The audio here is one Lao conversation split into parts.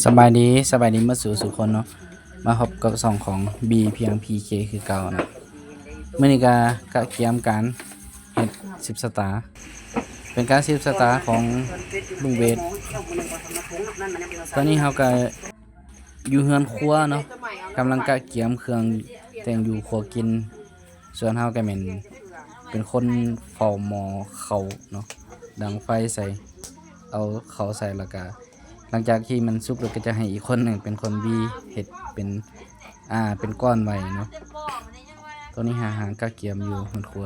ສະບາຍດີ ສະບາຍດີໝົດສູ່ສູ່ຄົນເນາະ ມາພົບກັບຊ່ອງຂອງບີພຽງພີເຄຄືເກົ່ານະ. ມື້ນີ້ກະກະກຽມການເຮັດສືບຊະຕາ ເປັນການສືບຊະຕາຂອງລຸງເວດ. ຕອນນີ້ເຮົາກະຢູ່ເຮືອນຄົວເນາະ ກຳລັງກະກຽມເຄື່ອງແຕ່ງຢູ່ຄົວກິນ. ສ່ວນເຮົາກະແມ່ນເປັນຄົນເຝົ້າໝໍ້ເຂົ້າເນາະ ດັງໄຟໃສ່ ເອົາເຂົ້າໃສ່ ແລ້ວກະຫຼັງຈາກທີ່ມັນສຸກແລ້ວ ກະຈະໃຫ້ອີກຄົນໜຶ່ງເປັນຄົນບີເຮັດເປັນ ອ່າ ເປັນກ້ອນໄວ້ເນາະ. ຕອນນີ້ຫາ ຫາກະກຽມຢູ່ເຮືອນຄົວ.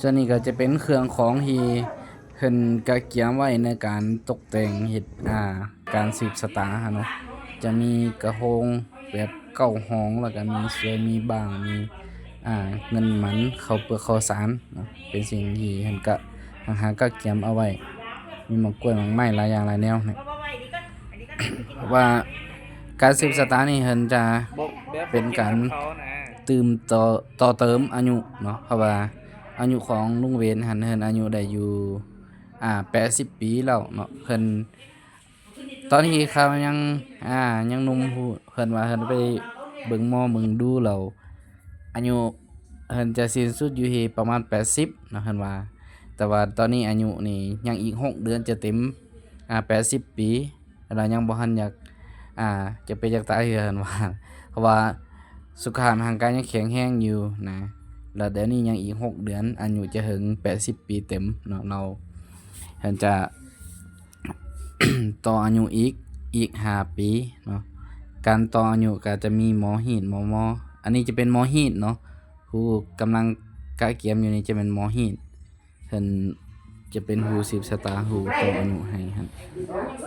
ສ່ວນນີ້ກະຈະເປັນເຄື່ອງຂອງທີ່ເພິ່ນກະກຽມໄວ້ໃນການຕົກແຕ່ງເຮັດ ອ່າ ການສືບຊະຕາຫັ້ນເນາະ. ຈະມີກະໂຮງແບບເກົ້າຫ້ອງ ແລ້ວກະມີສວຍ ມີບ້າງ ມີ ອ່າ ເງິນໝັນ ເຂົ້າເປືອກເຂົ້າສານເນາະ ເປັນສິ່ງທີ່ເພິ່ນກະ ຫາ ຫາກະກຽມເອົາໄວ້ ມີໝາກກ້ວຍໝາກໄມ້ຫຼາຍຢ່າງຫຼາຍແນວ. ວ່າການສືບຊະຕານີ້ເພິ່ນຈະເປັນການຕື່ມຕໍ່ ຕໍ່ເຕີມອາຍຸເນາະ ເພາະວ່າອາຍຸຂອງລຸງເວດຫັ້ນ ເພິ່ນອາຍຸໄດ້ຢູ່ ອ່າ ແປດສິບປີແລ້ວເນາະ. ເພິ່ນ ຕອນທີ່ເຂົາຍັງ ອ່າ ຍັງໜຸ່ມ ເພິ່ນວ່າເພິ່ນໄປເບິ່ງໝໍເບິ່ງດູແລ້ວ ອາຍຸເພິ່ນຈະສິ້ນສຸດຢູ່ທີ່ປະມານແປດສິບເນາະ ເພິ່ນວ່າ. ແຕ່ວ່າຕອນນີ້ອາຍຸນີ້ຍັງອີກຫົກເດືອນຈະເຕັມ ອ່າ ແປດສິບປີ ລາວຍັງບໍ່ທັນຢາກ ອ່າ ຈະເປັນຢາກຕາຍເທື່ອ ເພິ່ນວ່າ ເພາະວ່າສຸຂະພາບຮ່າງກາຍຍັງແຂງແຮງຢູ່ນະ. ແລ້ວດຽວນີ້ຍັງອີກຫົກເດືອນ ອາຍຸຈະເຖິງແປດສິບປີເຕັມເນາະ. ລາວ ເພິ່ນຈະຕໍ່ອາຍຸອີກ ອີກຫ້າປີເນາະ. ການຕໍ່ອາຍຸກະຈະມີໝໍຮີດ ໝໍໝໍ ອັນນີ້ຈະເປັນໝໍຮີດເນາະ ຜູ້ກຳລັງກະກຽມຢູ່ນີ້ຈະແມ່ນໝໍຮີດ. ເພິ່ນຈະເປັນຜູ້ສືບຊະຕາ ຜູ້ຕໍ່ອາຍຸໃຫ້ຫັ້ນ.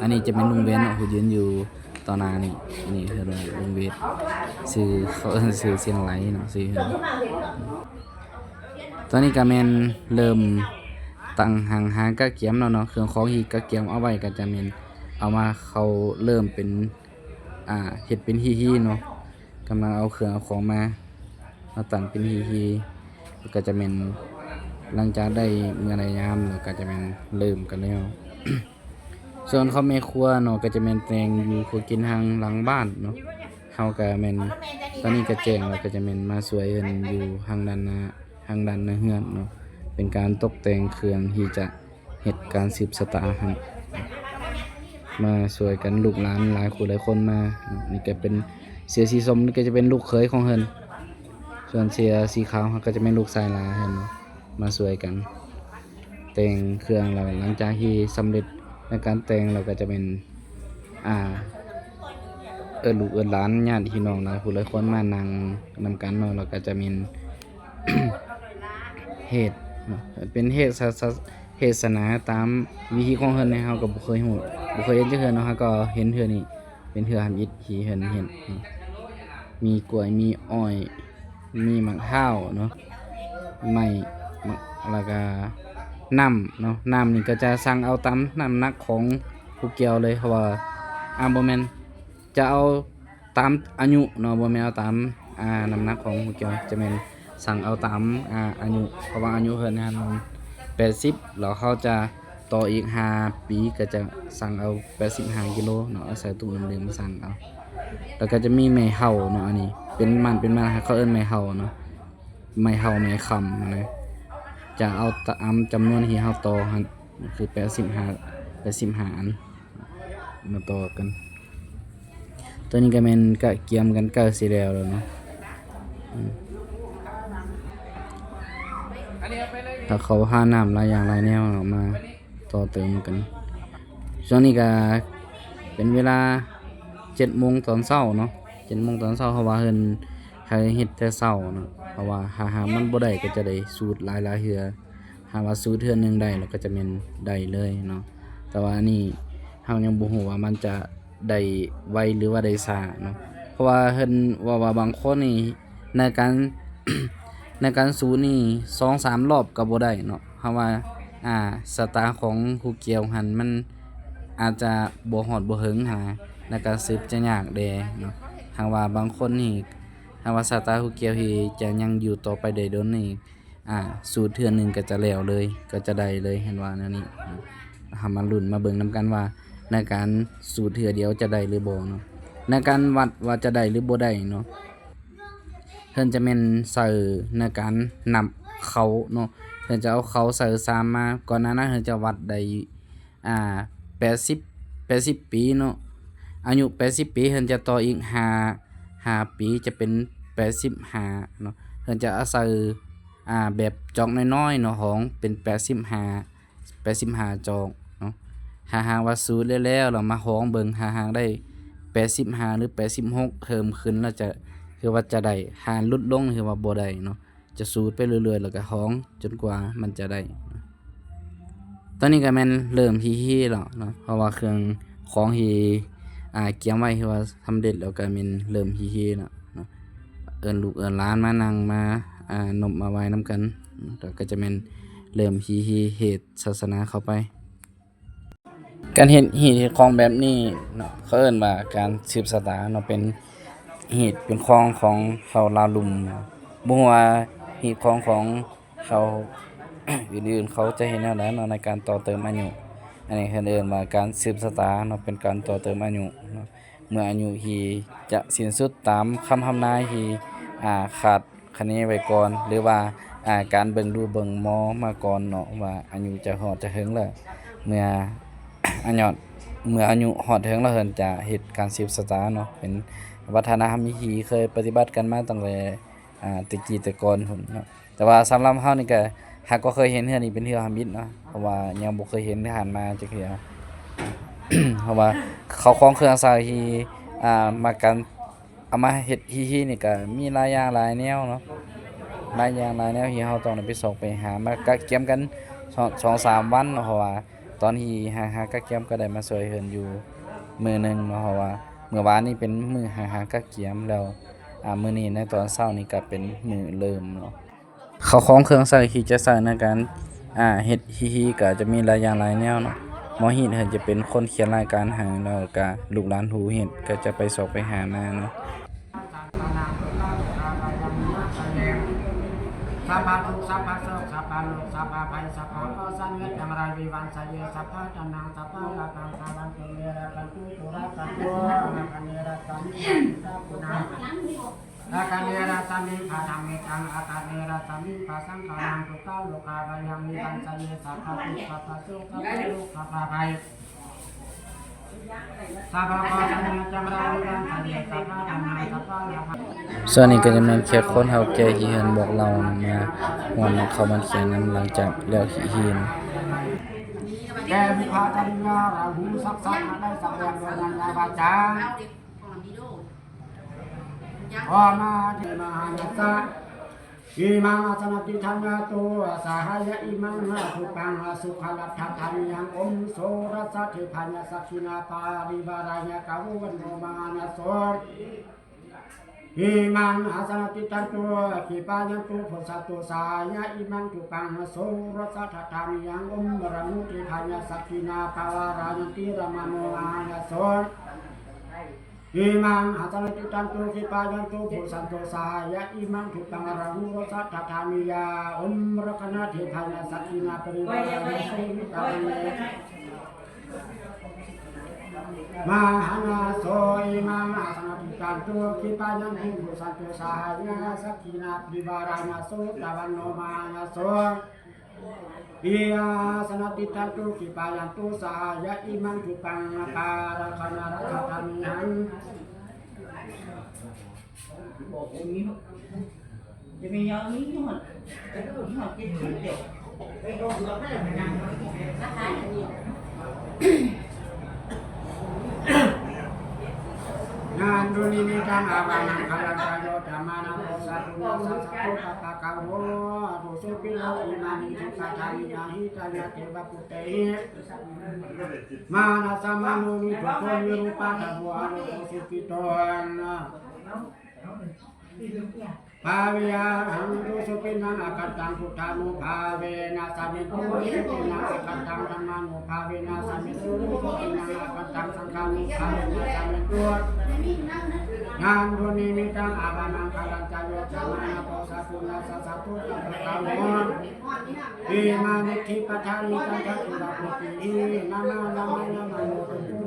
ອັນນີ້ຈະແມ່ນລຸງເວນເນາະ ຜູ້ຢືນຢູ່ຕໍ່ໜ້ານີ້. ອັນນີ້ເພິ່ນວ່າລຸງເວນ ຊື່ ເຂົາເອີ້ນຊື່ຊຽງໄຫຼເນາະ ຊື່ເພິ່ນ. ຕອນນີ້ກະແມ່ນເລີ່ມຕັ້ງຫາ ຫາກະກຽມແລ້ວເນາະ. ເຄື່ອງຂອງທີ່ກະກຽມເອົາໄວ້ກະຈະແມ່ນເອົາມາ ເຂົາເລີ່ມເປັນ ອ່າ ເຮັດເປັນຮີໆເນາະ. ກຳລັງເອົາເຄື່ອງເອົາຂອງມາ ມາຕັ້ງເປັນຮີໆ ແລ້ວກະຈະແມ່ນຫຼັງຈາກໄດ້ເມື່ອໄດ້ຍາມແລ້ວກະຈະແມ່ນເລີ່ມກັນແລ້ວ. ສ່ວນຂອງແມ່ຄົວເນາະ ກະຈະແມ່ນແຕ່ງຢູ່ຄົວກິນທາງຫຼັງບ້ານເນາະ. ເຮົາກະແມ່ນ ຕອນນີ້ກະແຈ້ງແລ້ວ ກະຈະແມ່ນມາຊ່ວຍເພິ່ນຢູ່ທາງດ້ານໜ້າ ທາງດ້ານໜ້າເຮືອນເນາະ ເປັນການຕົກແຕ່ງເຄື່ອງທີ່ຈະ ເຮັດການສືບຊະຕາຫັ້ນ ມາຊ່ວຍກັນ ລູກຫຼານຫຼາຍຄູ່ຫຼາຍຄົນມາ. ນີ້ກະເປັນເສື້ອສີສົ້ມ ນີ້ກະຈະເປັນລູກເຂີຍຂອງເພິ່ນ ສ່ວນເສື້ອສີຂາວຫັ້ນກະຈະແມ່ນລູກຊາຍຫຼ້າເພິ່ນ ມາຊ່ວຍກັນແຕ່ງເຄື່ອງ. ແລ້ວຫຼັງຈາກທີ່ສຳເລັດໃນການແຕ່ງແລ້ວ ກະຈະແມ່ນ ອ່າ ເອີ້ນລູກເອີ້ນຫຼານ ຍາດພີ່ນ້ອງຫຼາຍຄູ່ຫຼາຍຄົນມານັ່ງນຳກັນເນາະ. ແລ້ວກະຈະແມ່ນ ເຮັດເນາະ ເປັນເຮັດສະ ສະ ເຮັດສະໜາຕາມວິທີຂອງເພິ່ນເນາະ. ເຮົາກະບໍ່ເຄີຍຮູ້ ບໍ່ເຄີຍເຫັນຈັກເທື່ອເນາະ ເຮົາກະເຫັນເທື່ອນີ້ ເປັນເທື່ອທຳອິດທີ່ເພິ່ນເຮັດເນາະ. ມີກ້ວຍ ມີອ້ອຍ ມີໝາກພ້າວເນາະ ໄມ້ ໝາກ ແລ້ວກະນ້ຳເນາະ. ນ້ຳນີ້ກະຈະຊັ່ງເອົາຕາມນ້ຳໜັກຂອງຜູ້ກ່ຽວເລີຍ ເພາະວ່າ ອ່າ ບໍ່ແມ່ນ ຈະເອົາຕາມອາຍຸເນາະ ບໍ່ແມ່ນເອົາຕາມ ອ່າ ນ້ຳໜັກຂອງຜູ້ກ່ຽວ ຈະແມ່ນຊັ່ງເອົາຕາມ ອ່າ ອາຍຸ ເພາະວ່າອາຍຸເພິ່ນຫັ້ນແປດສິບ ແລ້ວເຮົາຈະຕໍ່ອີກຫ້າປີ ກະຈະຊັ່ງເອົາແປດສິບຫ້າກິໂລເນາະ ເອົາໃສ່ຕູ້ນ້ຳດື່ມມາຊັ່ງເອົາ. ແລ້ວກະຈະມີແມ່ເຖົ້າເນາະ ອັນນີ້ເປັນໝັ້ນ ເປັນໝັ້ນ ເຂົາເອີ້ນແມ່ເຖົ້າເນາະ ແມ່ເຖົ້າແມ່ຄຳຫັ້ນນະ ຈະເອົາຕາມຈຳນວນທີ່ເຮົາຕໍ່ຫັ້ນ ຄືແປດສິບຫ້າ ແປດສິບຫ້າອັນ ມາຕໍ່ກັນ. ໂຕນີ້ກະແມ່ນກະກຽມກັນໃກ້ຊິແລ້ວແລ້ວເນາະ ອືມ ຖ້າເຂົາຫານ້ຳຫຼາຍຢ່າງຫຼາຍແນວເນາະ ມາຕໍ່ເຕີມກັນ. ຊ່ວງນີ້ກະເປັນເວລາເຈັດໂມງຕອນເຊົ້າເນາະ ເຈັດໂມງຕອນເຊົ້າ ເພາະວ່າເພິ່ນໃຫ້ເຮັດແຕ່ເຊົ້າເນາະ ເພາະວ່າຖ້າຫາກມັນບໍ່ໄດ້ກະຈະໄດ້ສູດຫຼາຍໆເທື່ອ. ຫາກວ່າສູດເທື່ອໜຶ່ງໄດ້ແລ້ວກະຈະແມ່ນໄດ້ເລີຍເນາະ ແຕ່ວ່າອັນນີ້ເຮົາຍັງບໍ່ຮູ້ວ່າມັນຈະໄດ້ໄວ ຫຼືວ່າໄດ້ຊ້າເນາະ. ເພາະວ່າເພິ່ນເວົ້າວ່າບາງຄົນນີ້ໃນການ ໃນການສູດນີ້ສອງສາມລອບກະບໍ່ໄດ້ເນາະ. ເຮົາວ່າ ອ່າ ຊະຕາຂອງຜູ້ກ່ຽວຫັ້ນມັນອາດຈະບໍ່ຮອດບໍ່ເຖິງຫັ້ນນະ ແລ້ວກະສືບຈະຍາກແດ່ເນາະ. ຫາກວ່າບາງຄົນນີ້ ຫາກວ່າຊະຕາຜູ້ກ່ຽວທີ່ຈະຍັງຢູ່ຕໍ່ໄປໄດ້ດົນນີ້ ອ່າ ສູດເທື່ອໜຶ່ງກະຈະແລ້ວເລີຍ ກະຈະໄດ້ເລີຍ ເພິ່ນວ່າແນວນີ້. ເຮົາມາລຸ້ນມາເບິ່ງນຳກັນວ່າ ໃນການສູດເທື່ອດຽວຈະໄດ້ຫຼືບໍ່ເນາະ, ໃນການວັດວ່າຈະໄດ້ຫຼືບໍ່ໄດ້ເນາະ, ເພິ່ນຈະແມ່ນໃສ່ໃນການນັບເຂົ້າເນາະ, ເພິ່ນຈະເອົາເຂົ້າໃສ່ຊາມມາ. ກ່ອນໜ້ານັ້ນເພິ່ນຈະວັດໄດ້ ອ່າ ແປດສິບ ແປດສິບປີເນາະ, ອາຍຸແປດສິບປີ ເພິ່ນຈະຕໍ່ອີກຫ້າ ຫ້າປີ ຈະເປັນແປດສິບຫ້າເນາະ. ເພິ່ນຈະເອົາໃສ່ ອ່າ ແບບຈອກນ້ອຍໆເນາະ, ຫ້ອງເປັນແປດສິບຫ້າ ແປດສິບຫ້າຈອກເນາະ. ຖ້າຫາກວ່າສູດແລ້ວໆ ລະມາຫ້ອງເບິ່ງ, ຖ້າຫາກໄດ້ແປດສິບຫ້າ ຫຼື ແປດສິບຫົກເພີ່ມຂຶ້ນ ລະຈະ ຄືວ່າຈະໄດ້, ຖ້າຫຼຸດລົງ ຄືວ່າບໍ່ໄດ້ເນາະ. ຈະສູດໄປເລື້ອຍໆ ລະກະຫ້ອງຈົນກວ່າມັນຈະໄດ້. ຕອນນີ້ກະແມ່ນເລີ່ມຮີໆແລ້ວເນາະ, ເພາະວ່າເຄື່ອງຂອງທີ່ ອ່າ ກຽມໄວ້ ຄືວ່າສຳເລັດແລ້ວ ກະແມ່ນເລີ່ມຮີໆແລ້ວເນາະ. ເອີ້ນລູກເອີ້ນຫຼານມານັ່ງ ມາ ອ່າ ນົບມາໄຫວ້ນຳກັນ, ແລ້ວກະຈະແມ່ນເລີ່ມຮີໆເຫດສາສະໜາເຂົ້າໄປ. ການເຮັດຮີດເຮັດຄອງແບບນີ້ເນາະ ເຂົາເອີ້ນວ່າການສືບຊະຕາເນາະ, ເປັນຮີດເປັນຄອງຂອງເຜົ່າລາວລຸ່ມ. ບໍ່ຮູ້ວ່າຮີດຄອງຂອງເຜົ່າອື່ນໆ ເຂົາຈະເຮັດແນວໃດເນາະ ໃນການຕໍ່ເຕີມອາຍຸ. ອັນນີ້ເພິ່ນເອີ້ນວ່າການສືບຊະຕາເນາະ, ເປັນການຕໍ່ເຕີມອາຍຸເນາະ. ເມື່ອອາຍຸທີ່ຈະສິ້ນສຸດຕາມຄຳທຳນາຍທີ່ ອ່າ ຄາດຄະເນໄວ້ກ່ອນ ຫຼືວ່າ ອ່າ ການເບິ່ງດູເບິ່ງໝໍມາກ່ອນເນາະ ວ່າອາຍຸຈະຮອດຈະເຖິງແລ້ວ. ເມື່ອອາຍຸ ເມື່ອອາຍຸຮອດເຖິງແລ້ວ ເພິ່ນຈະເຮັດການສືບຊະຕາເນາະ, ເປັນວັດທະນະທຳທີ່ເຄີຍປະຕິບັດກັນມາຕັ້ງແຕ່ ອ່າ ແຕ່ກີ້ແຕ່ກ່ອນພຸ້ນເນາະ. ແຕ່ວ່າສຳລັບເຮົານີ້ກະ ຫາກກໍເຄີຍເຫັນເຮືອນີ້ເປັນເຮືອທຳອິດເນາະ, ເພາະວ່າຍັງບໍ່ເຄີຍເຫັນຜ່ານມາຈັກເທື່ອ. ເພາະວ່າເຂົ້າຂອງເຄື່ອງໃຊ້ທີ່ ອ່າ ມາກັນ ເອົາມາເຮັດຮີໆນີ້ກະມີຫຼາຍຢ່າງຫຼາຍແນວເນາະ, ຫຼາຍຢ່າງຫຼາຍແນວທີ່ເຮົາຕ້ອງໄດ້ໄປຊອກໄປຫາມາກະກຽມກັນສອງສາມວັນເນາະ. ເພາະວ່າຕອນທີ່ຫາ ຫາກະກຽມກະໄດ້ມາຊ່ວຍເພິ່ນຢູ່ມື້ໜຶ່ງເນາະ, ເພາະວ່າມື້ວານນີ້ເປັນມື້ຫາ ຫາກະກຽມແລ້ວ ອ່າ ມື້ນີ້ໃນຕອນເຊົ້ານີ້ກະເປັນມື້ເລີ່ມເນາະ. ເຂົ້າຂອງເຄື່ອງໃຊ້ທີ່ຈະໃຊ້ໃນການ ອ່າ ເຮັດຮີໆ ກະຈະມີຫຼາຍຢ່າງຫຼາຍແນວເນາະ. ໝໍຮີດເພິ່ນຈະເປັນຄົນຂຽນລາຍການໃຫ້ ແລ້ວກະລູກຫຼານຜູ້ເຮັດກະຈະໄປຊອກໄປຫາມາເນາະ. ສັບພະທຸກ ສັບພະໂສກ ສັບພະໂລກ ສັບພະໄພ ສັບພະເຄາະສັນເຫດທັງຫຼາຍ ວິວັນສະເຍ ສັບພະທຳນັງ ສັບພະລາພັງ ສາວັນຕຸ ເນລະພັນຕຸ ສຸລາພັນຕຸ ອາຄະເນລະສະມິງ ສາທຸນາ ອາຄະເນລະສະມິງ ພະທຳມິຕັງ ອາຄະເນລະສະມິງ ພະສັງຄານັງ ທຸກຂະໂລກາພະຍັງ ວິວັນສະເຍ ສັບພະທຸກ ສັບພະໂສກ ສັບພະໂລກ ສັບພະໄພ ສັບພະເຄາະສັນເຫດທັງຫຼາຍ ວິວັນສະເຍ ສັບພະທຳນັງ ສັບພະລາພັງ. ສ່ວນນີ້ກະຈະແມ່ນແຂກຄົນເຖົ້າແກ່ທີ່ເພິ່ນບອກເລົ່າມາຮ່ວມເຂົ້າມາຂຽນນຳ ຫຼັງຈາກແລ້ວຮີນ. ແກ່ບຸບພະຈະລິຍາລາຫູ ສັກສັກມະໄລສັກແລມ ໂດຍຍານຍາວາຈາ ໂອມາທິມະຫາຍະສະ ອິມັງອາສະນະຕິຖານະໂຕ ສະຫາຍະ ອິມັງ ອາ ທຸປັງ ອາ ສຸຂະລັດຖະຖາມິຍັງ ໂອມ ໂສລະສະເທພາຍະ ສັກຂິນາ ປະລິວາຣາຍະ ກາໂວ ວັນໂນ ມະຫານະໂສ ອິມັງອາສະນະຕິຖານະໂຕ ຄີປະຍັນຕຸ ໂພຊະໂຕ ສະຫາຍະ ອິມັງ ທຸປັງ ໂສລະສະຖະຖາມິຍັງ ໂອມ ມະລະໂນ ເທພາຍະ ສັກຂິນາ ປະວາຣາຍັນຕິ ຣະມະໂນ ມະຫານະໂສ ອິມັງອາສະນະຕິຖານະໂຕ ຄີປະຍັນຕຸ ໂພຊະໂຕ ສະຫາຍະ ອິມັງ ທຸປັງ ມະລະໂນ ໂສລະສະຖະຖາມິຍາ ໂອມ ລັກຂະນາ ເທພາຍະ ສັກຂິນາ ປະລິວາຣາຍະ ໂສ ມິຕາວັນເນ ມະຫານະໂສ ອິມັງອາສະນະຕິຖານະໂຕ ຄີປະຍັນຕຸ ໂພຊະໂຕ ສະຫາຍະ ສັກຂິນາ ປະລິວາຣາຍະ ໂສຕະວັນໂນ ມະຫານະໂສ ອິອາສະນະຕິຖານະໂຕ ຄີປະຍັນຕຸ ສະຫາຍະ ອິມັງ ທຸປັງ ປະລັກຂະນາ ລັກຂະຖາມິຍັງ ນານດູນິມິຕັງ ອາວະມັງຄະລັງ ກາໂຍ ທຳມານັງ ໂພຊະກຸນນະ ສະສະໂຕ ປະປະກາໂຫ ອະໂທ ສຸປິນໂນ ອິມານິ ສິກຂາທານິ ຍາຫິ ທາຍະ ເທວະ ປຸດເຕຫິ ມານະສະມະໂນ ນິໂທ ໂທ ວິຣູປະທາໂທ ອະໂລໂກ ສຸກິໂຕ ພາເວ ອະຫັງ ໂຕ ສຸປິນນັງ ອາຄັນຕັງ ພຸດທານຸພາເວນະ ສາມິນໂຕ ສຸປິນນັງ ອາຄັນຕັງ ທຳມານຸພາເວນະ ສາມິນໂຕ ສຸປິນນັງ ອາຄັນຕັງ ສັງຄານຸພາເວນະ ສາມິນໂຕ ນານໂທ ນິມິຕັງ ອາວະມັງຄະລັງ ຈາໂຍ ທຳມານັງ ໂພຊະກຸນນະ ສະສະໂຕ ປະປະກາໂຫ ອິມານິ ທິປະທານິ ຈັນທະ ເທວະ ປຸດເຕຫິ ນະມະ ນະມະ ນະມະໂນ ໂຕ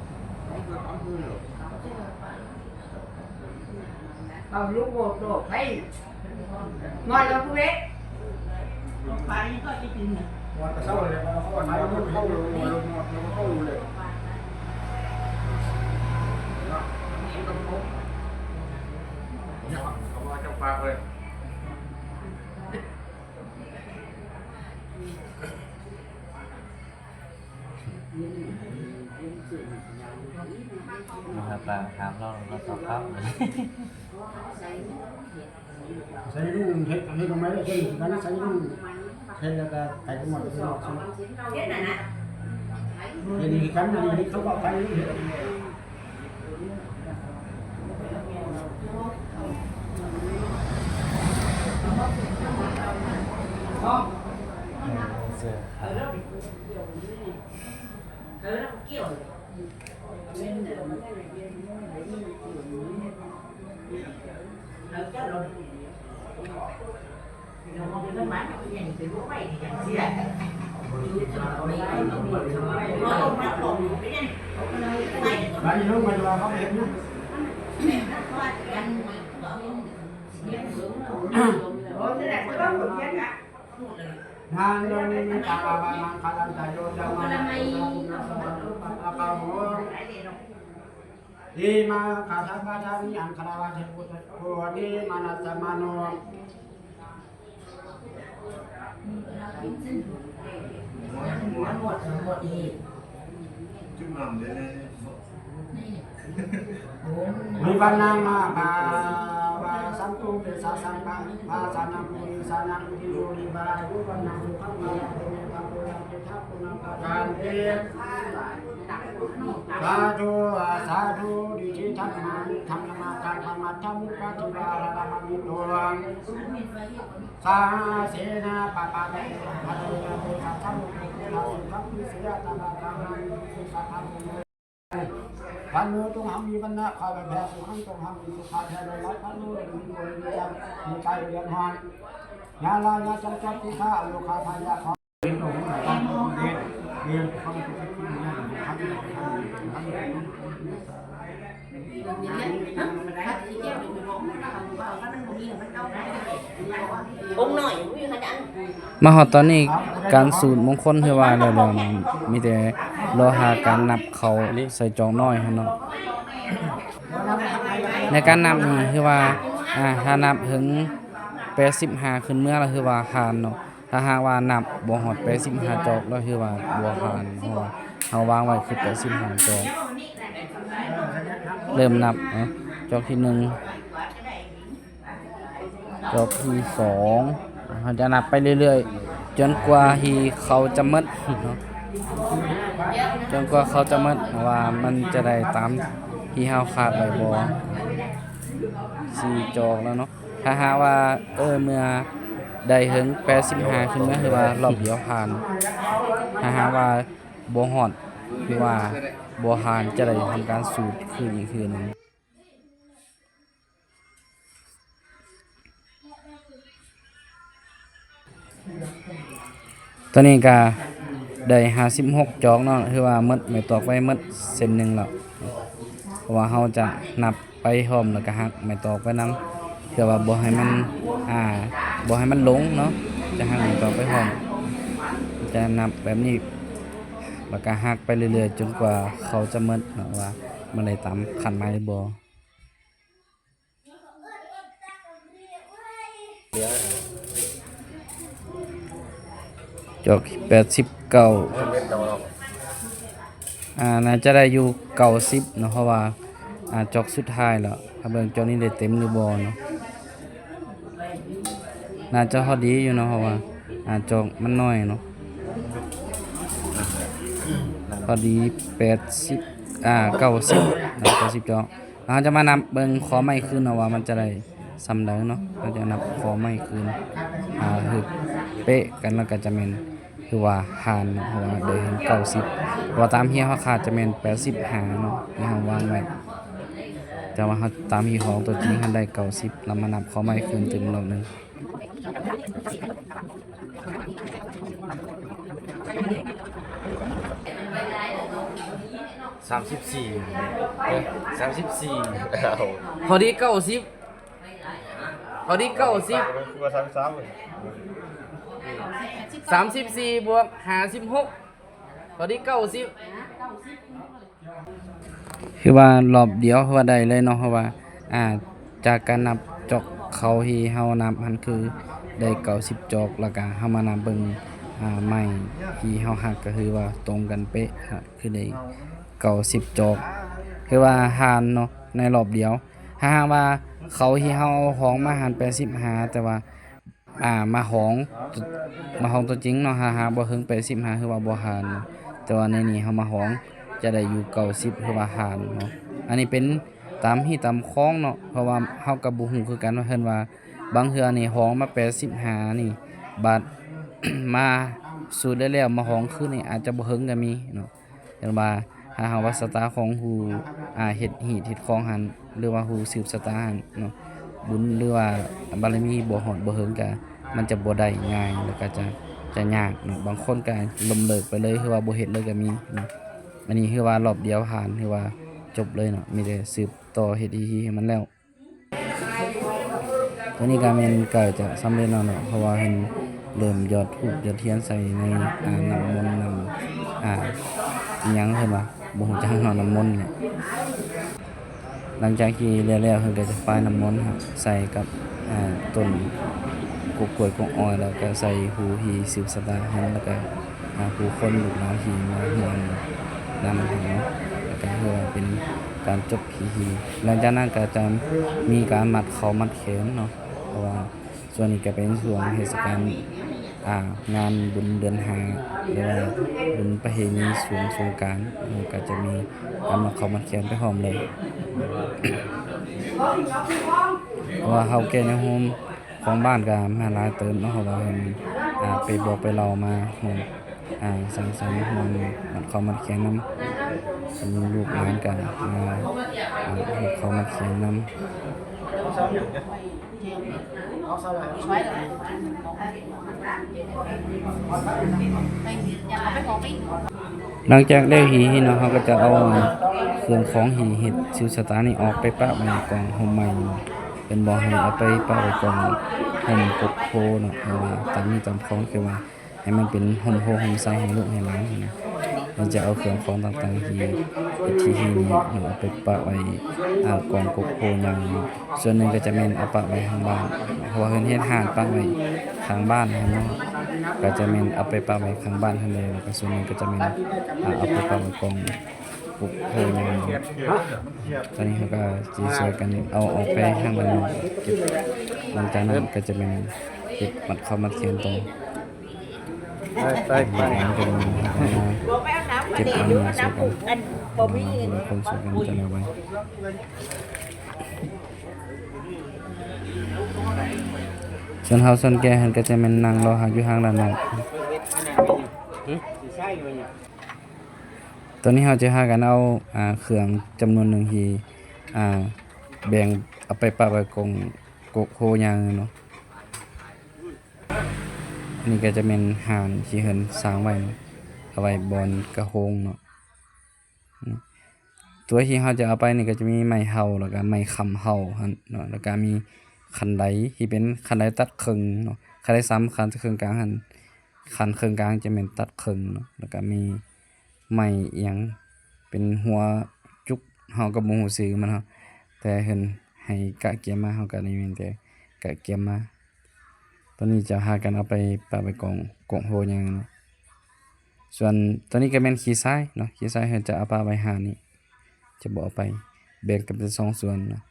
ເອົາລູກໂອດໂດດໄປ ນ້ອຍລະຜູ້ເວກ ໄປກໍຈະກິນນະ ວ່າແຕ່ເຊົ້າເລີຍ ເຂົາເຂົ້າ ເຂົ້າ ເຂົ້າ ເຂົ້າເລີຍ ເຈົ້າປາກເລີຍ. ເຮົາກໍຖາມລາວ ລາວຕອບປັບເລີຍ. ໃສ່ລຸງເຮັດ ເຮັດອອກມາໄດ້ ໃສ່ລຸງເຮັດແລ້ວກໍໄປກັນໝົດ ເຮັດນັ້ນນະ ເຮັດນີ້ຄືກັນ ອັນນີ້ເຂົາກໍໄປເຮັດ. ນາໂມ ຕັງ ອາ ວາ ມັງຄະລັນ ຕະ ໂຍ ທຳ ມະ ນະ ໂສ ປັດ ຕະ ກະ ໂຫ ອີ ມະ ຄະ ສະ ປະ ທາ ມິ ອັງ ຄະ ລະ ວະ ເທ ໂກ ໂກ ເນ ມະ ນັດ ສະ ມະ ໂນ. ວິວັນນັງ ມະ ກາ ວາ ສັນຕຸ ເຕ ສະ ສັງ ກາ ວາ ສະ ນັງ ປຸ ລິ ສະ ນັງ ອຸ ຕິ ໂຍ ລິ ວາ ວິວັນນັງ ສຸ ຂັງ ພະ ລະ ໂຕ ເມ ຕະ ໂກ ລະ ເຕ ທະ ຄຸ ນະ ປະ ການ ເຕ ສາທຸ ສາທຸ ດິດຖິ ທຳ ທຳ ທຳ ທຳ ທຳ ທຳ ທຳ ທຳ ທຳ ສາເສນາ ປະ ປະ ນະ ພະ ເນ ນະ ໂມ ສະ ສະ ໂມ ໂກ ໂກ ທະ ສຸ ທຳ ພິ ເສຍ ຕະ ລະ ຕະ ຫັງ ສຸ ສະ ທຳ ໂມ ພັນໂນ ຈົງຫັງມີວັນນະ ຂ້າໄປແຜ່ສຸຂັງ ຈົງຫັງມີສຸຂະ ແຜ່ໄດ້ຫຼາຍ ພັນໂນ ມີໂກ ມີຈັນ ມີໄກ່ ເດືອນຮ້ອນ ຍາລາ ຍາຈັນ ຈັນຕິຄາ ໂລຄາ ພະຍາ ເປັນໂຕຂອງເຈົ້າ ເປັນເດດ ເປັນຂອງເຈົ້າ ເປັນຂອງ ອົງນ້ອຍ ບໍ່ມີຂະຫຍັງ ມາຮອດຕອນນີ້ ການສູດມົງຄົນ ຄືວ່າແລ້ວໆ ມີແຕ່ລໍຖ້າການນັບເຂົ້າໃສ່ຈອກນ້ອຍຫັ້ນເນາະ. ໃນການນັບນີ້ ຄືວ່າ ອາ ຖ້ານັບເຖິງແປດສິບຫ້າຂຶ້ນເມືອລະ ຄືວ່າຜ່ານເນາະ. ຖ້າຫາກວ່ານັບບໍ່ຮອດແປດສິບຫ້າຈອກລະ ຄືວ່າບໍ່ຜ່ານ ເພາະວ່າເຮົາວາງໄວ້ຄືແປດສິບຫ້າຈອກ. ເລີ່ມນັບເນາະ ຈອກທີໜຶ່ງ ຈອກທີສອງ ເຮົາຈະນັບໄປເລື້ອຍໆ ຈົນກວ່າທີ່ເຂົ້າຈະໝົດເນາະ ຈົນກວ່າເຂົ້າຈະໝົດ ວ່າມັນຈະໄດ້ຕາມທີ່ເຮົາຄາດໄວ້ບໍ່ ສີ່ຈອກແລ້ວເນາະ. ຖ້າຫາກວ່າ ເອີ ເມື່ອໄດ້ເຖິງແປດສິບຫ້າຂຶ້ນມາ ຄືວ່າຮອບດຽວຜ່ານ. ຖ້າຫາກວ່າບໍ່ຮອດ ຄືວ່າບໍ່ຜ່ານ ຈະໄດ້ທຳການສູດຄືນອີກເທື່ອໜຶ່ງ. ຕອນນີ້ກະໄດ້ຫ້າສິບຫົກຈອກເນາະ ຄືວ່າໝົດ ໄມ້ຕອກໄວ້ໝົດເສັ້ນໜຶ່ງແລ້ວ ເພາະວ່າເຮົາຈະນັບໄປພ້ອມ ແລ້ວກະຫັກໄມ້ຕອກໄປນຳ. ເພື່ອວ່າບໍ່ໃຫ້ມັນ ອ່າ ບໍ່ໃຫ້ມັນຫຼົງເນາະ ຈະຫັກນີ້ກໍໄປພ້ອມ ຈະນັບແບບນີ້ ແລ້ວກໍຫັກໄປເລື້ອຍໆ ຈົນກວ່າເຂົ້າຈະໝົດເນາະ ວ່າມັນໄດ້ຕາມຄາດໝາຍຫຼືບໍ່. ຈອກແປດສິບເກົ້າ ອ່າ ໜ້າຈະໄດ້ຢູ່ເກົ້າສິບເນາະ ເພາະວ່າ ອ່າ ຈອກສຸດທ້າຍແລ້ວ ຖ້າເບິ່ງຈອກນີ້ໄດ້ເຕັມຫຼືບໍ່ເນາະ ໜ້າຈະພໍດີຢູ່ເນາະ ເພາະວ່າ ອ່າ ຈອກມັນໜ້ອຍເນາະ ພໍດີແປດສິບ ອ່າ ເກົ້າສິບ ເກົ້າສິບຈອກ. ເຮົາຈະມານັບເບິ່ງຂໍ້ໄມ້ຄືນເນາະ ວ່າມັນຈະໄດ້ສ່ຳໃດເນາະ ເຮົາຈະນັບຂໍ້ໄມ້ຄືນ ຖ້າຖືກເປະກັນແລ້ວກໍຈະແມ່ນ ຄືວ່າຜ່ານເນາະ ເພາະວ່າໄດ້ເຖິງເກົ້າສິບ ເພາະວ່າຕາມທີ່ເຮົາຄາດຈະແມ່ນແປດສິບຫ້າເນາະ ທີ່ເຮົາວາງໄວ້ ແຕ່ວ່າເຮົາ ຕາມທີ່ຂອງຕົວຈິງຫັ້ນໄດ້ເກົ້າສິບ ແລ້ວມານັບຂໍ້ໄມ້ຄືນຕື່ມຮອບໜຶ່ງ. ສາມສິບສີ່ ເອີ ສາມສິບສີ່ ພໍດີເກົ້າສິບ ພໍດີເກົ້າສິບ ຄືວ່າສາມສິບສາມ ສາມສິບສີ່ບວກຫ້າສິບຫົກ ພໍດີເກົ້າສິບ. ຄືວ່າລອບດຽວຄືວ່າໄດ້ເລີຍເນາະ ເພາະວ່າ ອ່າ ຈາກການນັບຈອກເຂົ້າທີ່ເຮົານັບຫັ້ນ ຄືໄດ້ເກົ້າສິບຈອກ ແລ້ວກະເຮົາມານັບເບິ່ງ ອ່າ ໄມ້ທີ່ເຮົາຫັກ ກໍຄືວ່າຕົງກັນເປະ ຄືໄດ້ເກົ້າສິບຈອກ ຄືວ່າຜ່ານເນາະ ໃນລອບດຽວ. ຖ້າຫາກວ່າເຂົ້າທີ່ເຮົາເອົາຂອງມາຫັ້ນແປດສິບຫ້າ ແຕ່ວ່າ ອ່າ ມາຂອງ ມາຂອງຕົວຈິງເນາະ ຫາ ຫາບໍ່ເຖິງແປດສິບຫ້າ ຄືວ່າບໍ່ຜ່ານເນາະ ແຕ່ວ່າໃນນີ້ເຮົາມາຂອງຈະໄດ້ຢູ່ເກົ້າສິບ ຄືວ່າຜ່ານເນາະ. ອັນນີ້ເປັນຕາມຮີດຕາມຄອງເນາະ ເພາະວ່າເຮົາກໍບໍ່ຮູ້ຄືກັນວ່າ ເພິ່ນວ່າບາງເທື່ອນີ້ຂອງມາແປດສິບຫ້ານີ້ ບາດມາສູດແລ້ວໆ ມາຂອງຄືນນີ້ອາດຈະບໍ່ເຖິງກໍມີເນາະ. ເຫັນວ່າ ຖ້າຫາກວ່າຊະຕາຂອງຜູ້ ອ່າ ເຮັດຮີດເຮັດຄອງຫັ້ນ ຫຼືວ່າຜູ້ສືບຊະຕາຫັ້ນເນາະ ບຸນ ຫຼືວ່າບາລະມີບໍ່ຮອດບໍ່ເຖິງ ກະມັນຈະບໍ່ໄດ້ງ່າຍ ແລ້ວກະຈະ ຈະຍາກເນາະ. ບາງຄົນກະລົ້ມເລີກໄປເລີຍ ຄືວ່າບໍ່ເຮັດເລີຍກະມີເນາະ. ອັນນີ້ຄືວ່າລອບດຽວຜ່ານ ຄືວ່າຈົບເລີຍເນາະ ມີແຕ່ສືບຕໍ່ເຮັດຮີດໃຫ້ມັນແລ້ວ. ຕອນນີ້ກໍແມ່ນໃກ້ຈະສຳເລັດແລ້ວເນາະ ເພາະວ່າເພິ່ນເລີ່ມຢອດທູບຢອດທຽນໃສ່ໃນ ອ່າ ນ້ຳມົນ ນ້ຳ ອ່າ ອີ່ຫຍັງເພິ່ນວ່າ ບໍ່ຮູ້ຈັກເນາະ ນ້ຳມົນນີ້. ຫຼັງຈາກທີ່ແລ້ວໆ ເພິ່ນກໍຈະປ້າຍນ້ຳມົນໃສ່ກັບ ອ່າ ຕົ້ນກົກກ້ວຍກົກອ້ອຍ ແລ້ວກໍໃສ່ຜູ້ທີ່ສືບຊະຕາຫັ້ນ ແລ້ວກໍ ອ່າ ຜູ້ຄົນລູກຫຼານທີ່ມາຮ່ວມນຳຫັ້ນເນາະ ແລ້ວກໍຖືວ່າເປັນການຈົບ ທີ່ ຫຼັງຈາກນັ້ນກໍຈະມີການມັດເຂົ້າມັດແຂນເນາະ ເພາະວ່າຊ່ວງນີ້ກໍເປັນຊ່ວງເທດສະການ ອ່າ ງານບຸນເດືອນຫ້າ ຫຼືວ່າບຸນປະເພນີສວງສົງການ ກໍຈະມີການມັດເຂົ້າມັດແຂນໄປພ້ອມເລີຍ ເພາະວ່າເຖົ້າແກ່ຍາໂຮມ ຂອງບ້ານກໍມາຫຼາຍເຕີບເນາະ ເພາະວ່າເພິ່ນ ອ່າ ໄປບອກໄປເລົ່າມາຮ່ວມ ອ່າ ສັງສັນຮ່ວມມັດເຂົ້າມັດແຂນນຳ ເປັນລູກຫຼານກໍມາ ອ່າ ມັດເຂົ້າມັດແຂນນຳ. ຫຼັງຈາກແລ້ວຮີເນາະ ເຮົາກໍຈະເອົາເຄື່ອງຂອງທີ່ເຮັດສືບຊະຕານີ້ອອກໄປປະໄວ້ກອງຮົ່ມໄມ້ ເພິ່ນບອກໃຫ້ເອົາໄປປະໄວ້ກອງຮົ່ມກົກໂພເນາະ ເພາະວ່າຕາມນີ້ຕາມຄອງ ຄືວ່າໃຫ້ມັນເປັນຮົ່ມໂພຮົ່ມໄຊໃຫ້ລູກໃຫ້ຫຼານຫັ້ນນະ. ເຮົາຈະເອົາເຄື່ອງຂອງຕ່າງໆທີ່ເຮັດທີ່ຮີນີ້ເນາະ ເອົາໄປປະໄວ້ ອ່າ ກອງກົກໂພໃຫຍ່ ສ່ວນໜຶ່ງກໍຈະແມ່ນເອົາປະໄວ້ຂ້າງບ້ານ ເພາະວ່າເພິ່ນເຮັດຮ້ານປະໄວ້ຂ້າງບ້ານຫັ້ນເນາະ ກໍຈະແມ່ນເອົາໄປປະໄວ້ຂ້າງບ້ານຫັ້ນແຫຼະ ແລ້ວກໍສ່ວນໜຶ່ງກໍຈະແມ່ນ ອ່າ ເອົາໄປປະໄວ້ກອງກົກໂພໃຫຍ່. ຕອນນີ້ເຮົາກໍຊິຊ່ວຍກັນເອົາອອກໄປທາງດ້ານນອກເກັບ ຫຼັງຈາກນັ້ນກໍຈະແມ່ນເກັບມັດເຂົ້າມັດແຂນຕໍ່ ໄປ ໄປ ໄປ ເກັບເອົາເມືອຊ່ວຍກັນ ຄົນຊ່ວຍກັນຈະໄດ້ໄວ. ສ່ວນເຖົ້າສ່ວນແກ່ຫັ້ນກໍຈະແມ່ນນັ່ງລໍຮັກຢູ່ທາງດ້ານນອກ. ຕອນນີ້ເຮົາຈະພາກັນເອົາ ອ່າ ເຄື່ອງຈຳນວນໜຶ່ງທີ່ ອ່າ ແບ່ງເອົາໄປປະໄວ້ກອງກົກໂພຍ່າງເນາະ. ອັນນີ້ກໍຈະແມ່ນຮ້ານທີ່ເພິ່ນສ້າງໄວ້ ເອົາໄວ້ບ່ອນກະໂຮງເນາະ. ຕົວທີ່ເຮົາຈະເອົາໄປນີ້ກໍຈະມີໄມ້ເຫົ່າ ແລ້ວກໍໄມ້ຄ້ຳເຫົ່າຫັ້ນເນາະ ແລ້ວກໍມີ ຂັ້ນໄດທີ່ເປັນຂັ້ນໄດຕັດເຄິ່ງເນາະ, ຂັ້ນໄດສາມ ຂັ້ນເຄິ່ງກາງຫັ້ນ ຂັ້ນເຄິ່ງກາງຈະແມ່ນຕັດເຄິ່ງເນາະ, ແລ້ວກະມີໄມ້ອີ່ຫຍັງເປັນຫົວຈຸກ ເຮົາກໍບໍ່ຮູ້ຊື່ມັນເນາະ, ແຕ່ເພິ່ນໃຫ້ກະກຽມມາ ເຮົາກໍໄດ້ມີແຕ່ກະກຽມມາ. ຕອນນີ້ຈະພາກັນເອົາໄປປະໄວ້ກອງ ກອງໂຮໃຫຍ່ເນາະ. ສ່ວນຕອນນີ້ກໍແມ່ນຂີ້ຊາຍເນາະ, ຂີ້ຊາຍເຮົາຈະເອົາປະໄວ້ຮ້ານນີ້ ຈະບໍ່ເອົາໄປ, ແບ່ງກັນເປັນສອງສ່ວນເນາະ.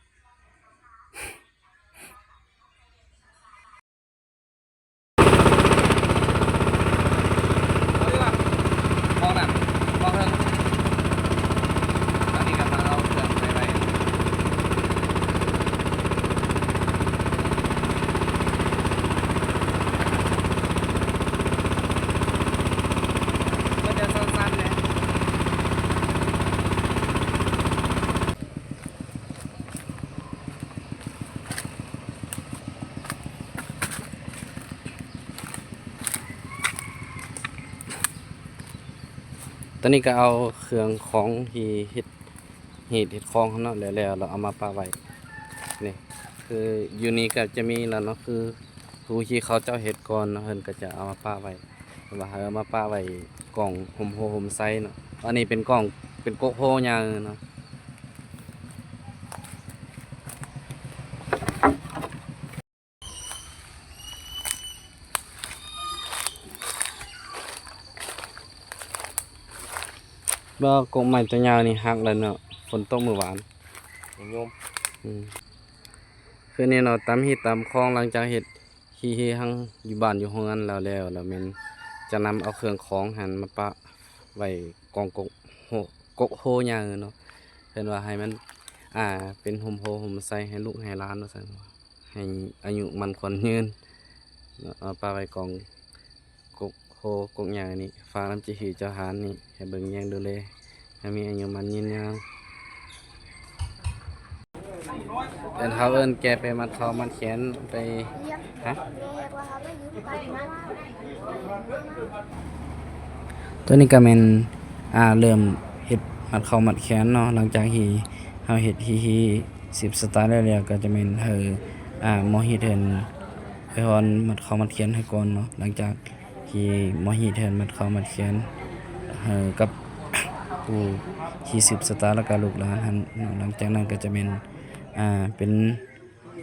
ຕອນນີ້ກໍເອົາເຄື່ອງຂອງທີ່ເຮັດ ຮີດເຮັດຄອງເນາະ ແລ້ວໆ ແລ້ວເອົາມາປະໄວ້. ນີ້ຄືຢູ່ນີ້ກໍຈະມີແລ້ວເນາະ ຄືຜູ້ທີ່ເຂົາເຈົ້າເຮັດກ່ອນເນາະ ເພິ່ນກໍຈະເອົາມາປະໄວ້ ແຕ່ວ່າເຮົາເອົາມາປະໄວ້ກອງຮົ່ມໂພຮົ່ມໄຊເນາະ. ອັນນີ້ເປັນກອງ ເປັນກົກໂພໃຫຍ່ເນາະ. ບໍ່ ກົກໄມ້ຕົວຍາວນີ້ຫັກແລ້ວເນາະ, ຝົນຕົກມື້ວານ ຍັງໂຍມ. ອືມ ຄືນີ້ເນາະ ຕາມຮີດຕາມຄອງ ຫຼັງຈາກເຮັດ ຮີເຮຮັງຢູ່ບ້ານຢູ່ເຮືອນແລ້ວແລ້ວ ແລ້ວແມ່ນຈະນຳເອົາເຄື່ອງຂອງຫັ້ນມາປະໄວ້ກອງກົກໂຮ ກົກໂຮໃຫຍ່ເນາະ. ເພິ່ນວ່າໃຫ້ມັນ ອ່າ ເປັນຮົ່ມໂພຮົ່ມໄຊໃຫ້ລູກໃຫ້ຫຼານວ່າຊັ້ນ, ໃຫ້ອາຍຸໝັ້ນຂວັນຍືນເນາະ. ເອົາປະໄວ້ກອງກົກໂຮກົກຫຍ້ານີ້ ຝາກນຳເຈົ້າທີ່ເຈົ້າທານນີ້ ໃຫ້ເບິ່ງແຍງດູແລ ໃຫ້ມີອາຍຸໝັ້ນຍືນຍາວ. ເອີ້ນເຂົາເອີ້ນແກ່ໄປມັດເຂົ້າມັດແຂນໄປ ຮະ? ຕົວນີ້ກໍແມ່ນ ອ່າ ເລີ່ມເຮັດມັດເຂົ້າມັດແຂນເນາະ. ຫຼັງຈາກທີ່ເຮົາເຮັດຮີຮີສືບຊະຕາແລ້ວ ແລ້ວກໍຈະແມ່ນໃຫ້ ອ່າ ໝໍຮີດເພິ່ນ ເພິ່ນມັດເຂົ້າມັດແຂນໃຫ້ກ່ອນເນາະ. ຫຼັງຈາກທີ່ໝໍຮີດເພິ່ນມັດເຂົ້າມັດແຂນໃຫ້ກັບຜູ້ທີ່ສືບຊະຕາ ແລ້ວກໍລູກຫຼານຫັ້ນເນາະ. ຫຼັງຈາກນັ້ນກໍຈະແມ່ນ ອ່າ ເປັນ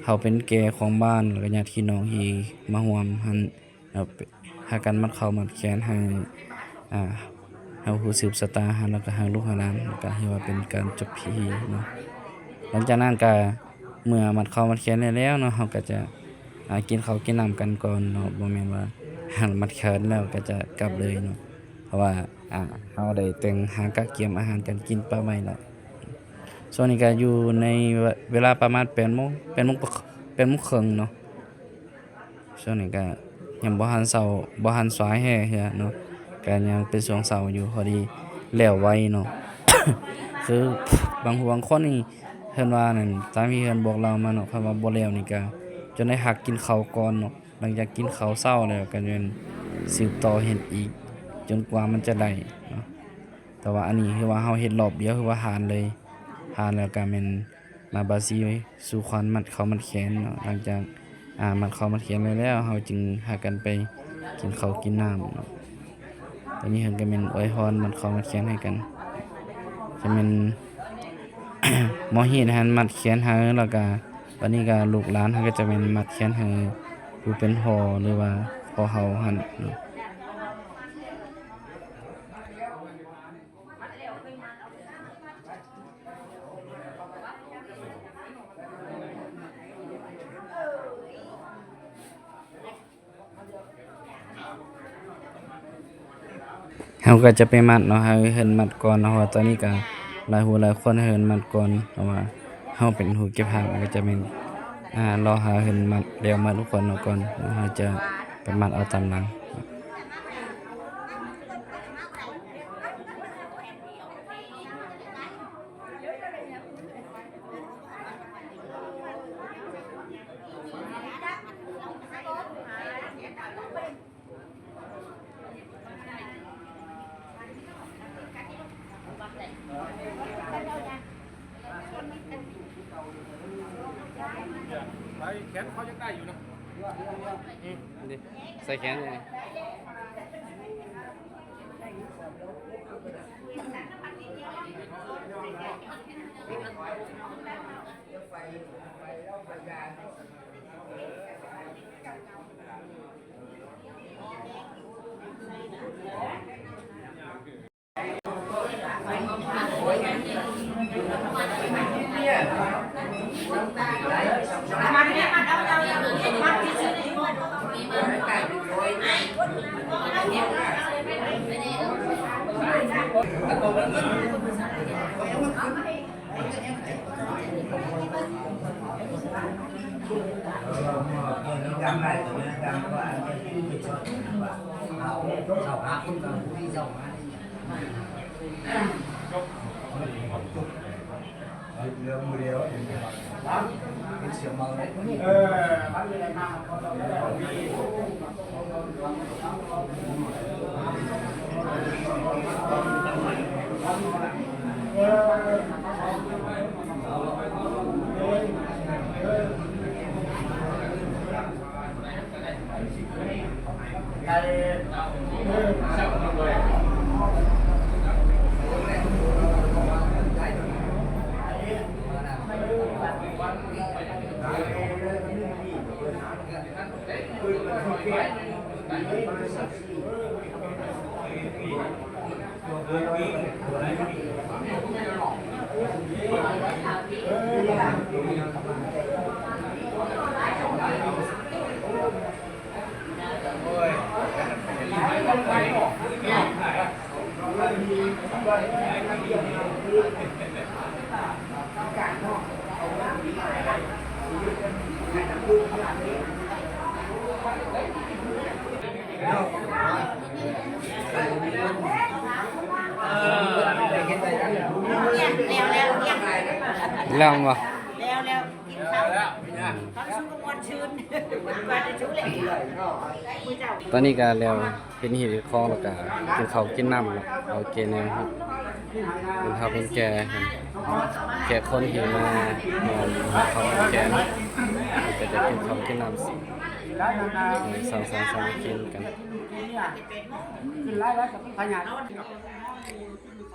ເຮົາເປັນແກ່ຂອງບ້ານ ແລ້ວກໍຍາດພີ່ນ້ອງທີ່ມາຮ່ວມຫັ້ນ ເຮົາພາກັນມັດເຂົ້າມັດແຂນໃຫ້ ອ່າ ເຮົາຜູ້ສືບຊະຕາຫັ້ນ ແລ້ວກໍໃຫ້ລູກໃຫ້ຫຼານ ແລ້ວກໍຖືວ່າເປັນການຈົບພິທີເນາະ. ຫຼັງຈາກນັ້ນກໍເມື່ອມັດເຂົ້າມັດແຂນໄດ້ແລ້ວເນາະ ເຮົາກໍຈະ ອ່າ ກິນເຂົ້າກິນນ້ຳກັນກ່ອນເນາະ, ບໍ່ແມ່ນວ່າມັດແຂນແລ້ວກໍຈະກັບເລີຍເນາະ. ເພາະວ່າ ອ່າ ເຮົາໄດ້ແຕ່ງຫາກະກຽມອາຫານການກິນປະໄວ້ແລ້ວ. ຊ່ວງນີ້ກໍຢູ່ໃນເວລາປະມານແປດໂມງ ແປດໂມງ ແປດໂມງເຄິ່ງເນາະ. ຊ່ວງນີ້ກໍຍັງບໍ່ທັນເຊົ້າ ບໍ່ທັນສາຍແທ້ເທື່ອເນາະ, ກໍຍັງເປັນຊ່ວງເຊົ້າຢູ່ ພໍດີແລ້ວໄວເນາະ. ຄືບາງຜູ້ບາງຄົນນີ້ເພິ່ນວ່ານັ້ນ ຕາມທີ່ເພິ່ນບອກເລົ່າມາເນາະ, ຄັນວ່າບໍ່ແລ້ວນີ້ກໍຈົນໄດ້ພັກກິນເຂົ້າກ່ອນເນາະ. ຫຼັງຈາກກິນເຂົ້າເຊົ້າແລ້ວກໍແມ່ນສືບຕໍ່ເຮັດອີກຈົນກວ່າມັນຈະໄດ້ເນາະ. ແຕ່ວ່າອັນນີ້ຄືວ່າເຮົາເຮັດລອບດຽວ ຄືວ່າຜ່ານເລີຍ, ຜ່ານແລ້ວກໍແມ່ນມາບາສີສູ່ຂວັນ ມັດເຂົ້າມັດແຂນເນາະ. ຫຼັງຈາກ ອ່າ ມັດເຂົ້າມັດແຂນໄດ້ແລ້ວ ເຮົາຈຶ່ງພາກັນໄປກິນເຂົ້າກິນນ້ຳເນາະ. ຕອນນີ້ເພິ່ນກໍແມ່ນອວຍພອນມັດເຂົ້າມັດແຂນໃຫ້ກັນ, ຈະແມ່ນໝໍຮີດຫັ້ນມັດແຂນໃຫ້, ແລ້ວກໍບັດນີ້ກໍລູກຫຼານເຮົາກໍຈະແມ່ນມັດແຂນໃຫ້ຜູ້ເປັນພໍ່ ຫຼືວ່າພໍ່ເຖົ້າຫັ້ນເນາະ. ເຮົາກໍຈະໄປມັດເນາະ, ໃຫ້ເພິ່ນມັດກ່ອນເນາະ, ເພາະວ່າຕອນນີ້ກໍຫຼາຍຜູ້ຫຼາຍຄົນໃຫ້ເພິ່ນມັດກ່ອນ, ເພາະວ່າເຮົາເປັນຜູ້ເກັບພາບ ກໍຈະແມ່ນ ອ່າ ລໍຖ້າເພິ່ນມັດແລ້ວໝົດທຸກຄົນເນາະກ່ອນ, ແລ້ວເຮົາຈະໄປມັດເອົາຕາມຫຼັງ. ໄປແຂນ ນີ້ ໃສ່ແຂນນີ້. ແລ້ວບໍ່? ແລ້ວ ແລ້ວ ກິນເຂົ້າ ເຂົ້າສູ່ມ່ວນຊື່ນ ກ່ອນຈະຊຸກແລ້ວ ມື້ເຈົ້າ. ຕອນນີ້ກະແລ້ວ ເຮັດຮີດເຮັດຄອງ ແລ້ວກະກິນເຂົ້າກິນນ້ຳເນາະ. ໂອເຄແນວ ເປັນເຖົ້າເປັນແກ່ ແຂກຄົນທີ່ມາ ເອີ ເຂົ້າແກ່ເນາະ ກະຈະກິນເຂົ້າກິນນ້ຳ ສັງສັນສາມັກຄີກັນ.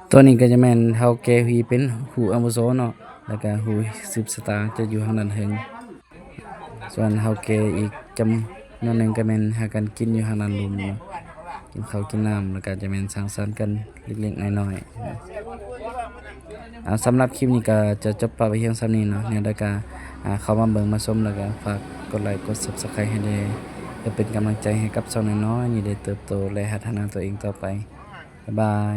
ໂຕນີ້ກະຈະແມ່ນເຖົ້າແກ່ທີ່ເປັນຜູ້ອາວຸໂສເນາະ ແລ້ວກະຜູ້ສືບຊະຕາຈະຢູ່ທາງດ້ານເທິງ. ສ່ວນເຖົ້າແກ່ອີກຈຳນວນໜຶ່ງກະແມ່ນຫາກັນກິນຢູ່ທາງດ້ານລຸ່ມເນາະ ກິນເຂົ້າກິນນ້ຳ ແລ້ວກະຈະແມ່ນສັງສັນກັນເລັກໆນ້ອຍໆ. ເອົາ ສຳລັບຄລິບນີ້ກະຈະຈົບປະໄວ້ພຽງສ່ຳນີ້ເນາະ. ແນວໃດກະ ອາ ເຂົ້າມາເບິ່ງມາຊົມ ແລ້ວກະຝາກກົດໄລກົດ Subscribe ໃຫ້ແດ່ ເພື່ອເປັນກຳລັງໃຈໃຫ້ກັບຊ່ອງນ້ອຍໆນີ້ໄດ້ເຕີບໂຕ ແລະ ພັດທະນາຕົວເອງຕໍ່ໄປ. ບາຍບາຍ.